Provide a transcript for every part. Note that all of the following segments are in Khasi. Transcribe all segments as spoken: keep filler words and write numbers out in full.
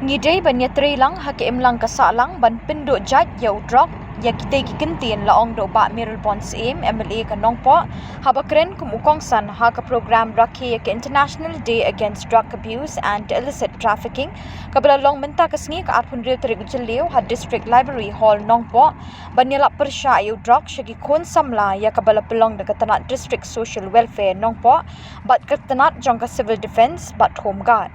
Ngi dei ban ïatreilang ha ka imlang ka sahlang ban pynduh jait ïa u drok, ïa kitei ki kyntien la ong da u Bah Mayralborn Syiem, M L A ka Nongpoh, haba kren kum u kongsan ha ka program rakhe ïa ka International Day Against Drug Abuse and Illicit Trafficking, kaba la long mynta ka sngi ka arphew hynriew tarik u Jylliew ha District Library Hall Nongpoh, ban ïalap pyrshah ïa u drok sha ki khun samla, ïa kaba la pynlong da ka tnat District Social Welfare Nongpoh bad ka tnat jong ka Civil Defence bad Home Guard.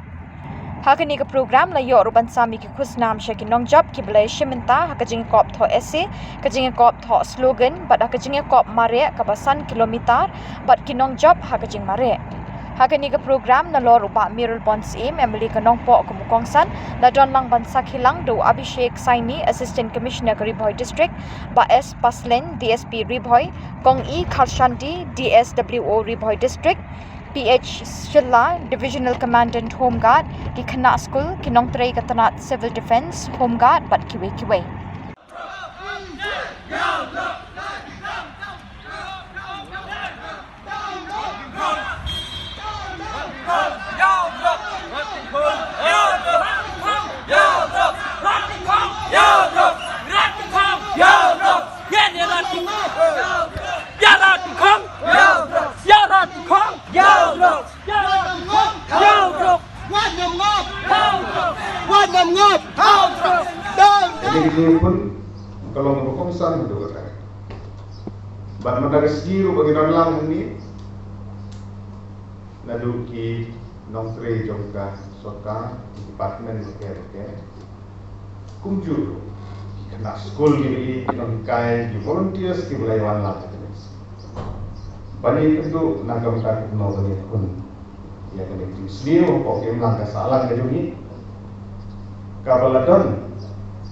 Ha kane ka program la ïoh ruh ban sam ïa ki khusnam sha ki nongjop kiba la ïashim bynta ha ka jingïakop thoh essay, ka jingïakop thoh slogan bad ha ka jingïakop mareh kaba san kilometer bad ki nongjop ha ka jingmareh. Ha kane ka program nalor u Bah Mayralborn Syiem, M L A ka Nongpoh kum u kongsan, la don lang ban sakhi lang da u Abhishek Saini, Assistant Commissioner ka Ri Bhoi District, Bah S Paslein, D S P Ri Bhoi, Kong E Kharshanti, D S W O Ri Bhoi District, P H Shylla, Divisional Commandant Home Guard, ki khynnah skul, ki nongtrei ka tnat Civil Defence, Home Guard bad kiwei kiwei. Kane ka jingïakhun ka long kaba kongsan haduh katta. Bad mynta ka sngi ruh ba ngi don lang hangne, naduh ki nongtrei jong ka sorkar, ki department bapher bapher, kumjuh ruh ki khynnah skul, ki nonghikai, ki volunteers kiba la ïawan lang ha kane ka sngi ban ïakynduh na ka bynta kumno ban ïakhun ïa kane ka jingsniew hapoh ka imlang ka sahlang ka jong ngi, kaba la don,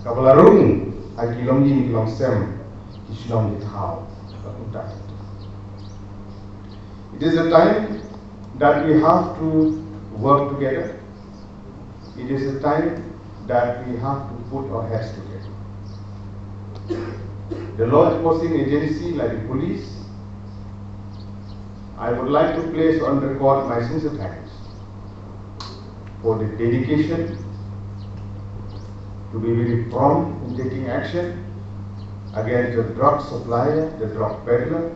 kaba la rung ha ki longïing ki longsem, ki shnong ki thaw. It is a time that we have to work together. It is a time that we have to put our heads together. The law enforcing agency like the police, I would like to place on record my sincere thanks for the dedication to be very prompt in taking action against the drug supplier, the drug peddler,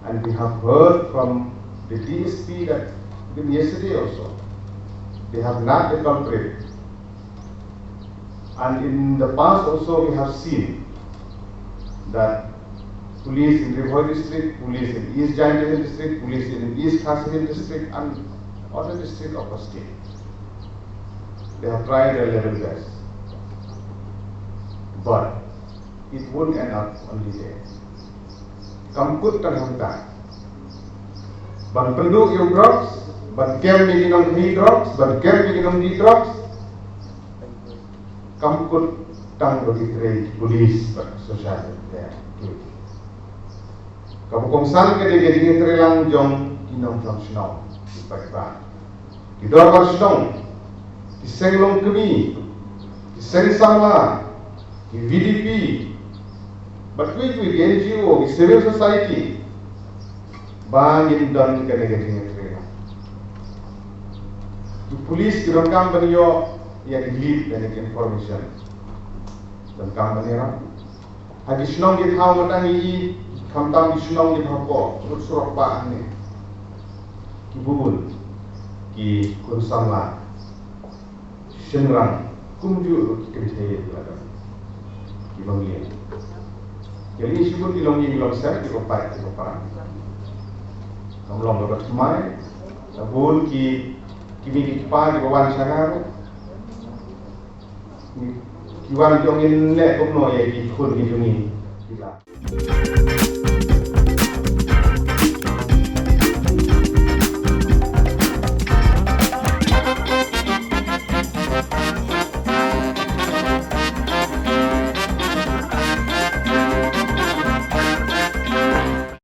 and we have heard from the D S P that even yesterday also, they have nabbed the culprit. And in the past also, we have seen that police in Ri Bhoi district, police in East Jaintia Hills district, police in East Khasi Hills district, and other district of the state, they have tried their level best. But it won't end up only there. Kam kut tang hangta ban pynduh ïa u drugs, ban kem ïa ki nongkhaïi drugs, ban kem ïa ki nongdih drugs. Kam kut tang ba ki trei ki police bad social welfare. Kaba kongsan ka dei ka jingïatreilang jong ki nongshong shnong, ki paidbah, ki dorbar shnong, ki seng longkmie, ki seng samla, ki V D P, bad kiwei kiwei ki N G O, ki civil society, ba ngin don kane ka jingïatreilang. Ki police ki donkam ban ïoh ïa ki lead lane ki information. Donkam ban ïarap. Ha ki shnong ki thaw mynta ngi ïohi, khamtam ki shnong ki thaw hapoh surok surok bah hangne, ki bun ki khun samla shynrang kumjuh ruh ki kynthei ki la don, ki bym lieng. Ki la ïohi shibun ki longïing longsem, kiba pait kiba para. Kam long kaba thymmai. Bun ki kmie ki kpa kiba wan sha nga ruh, ki wan jong, ngin leh kumno ïa ki khun ki jong ngi ki la.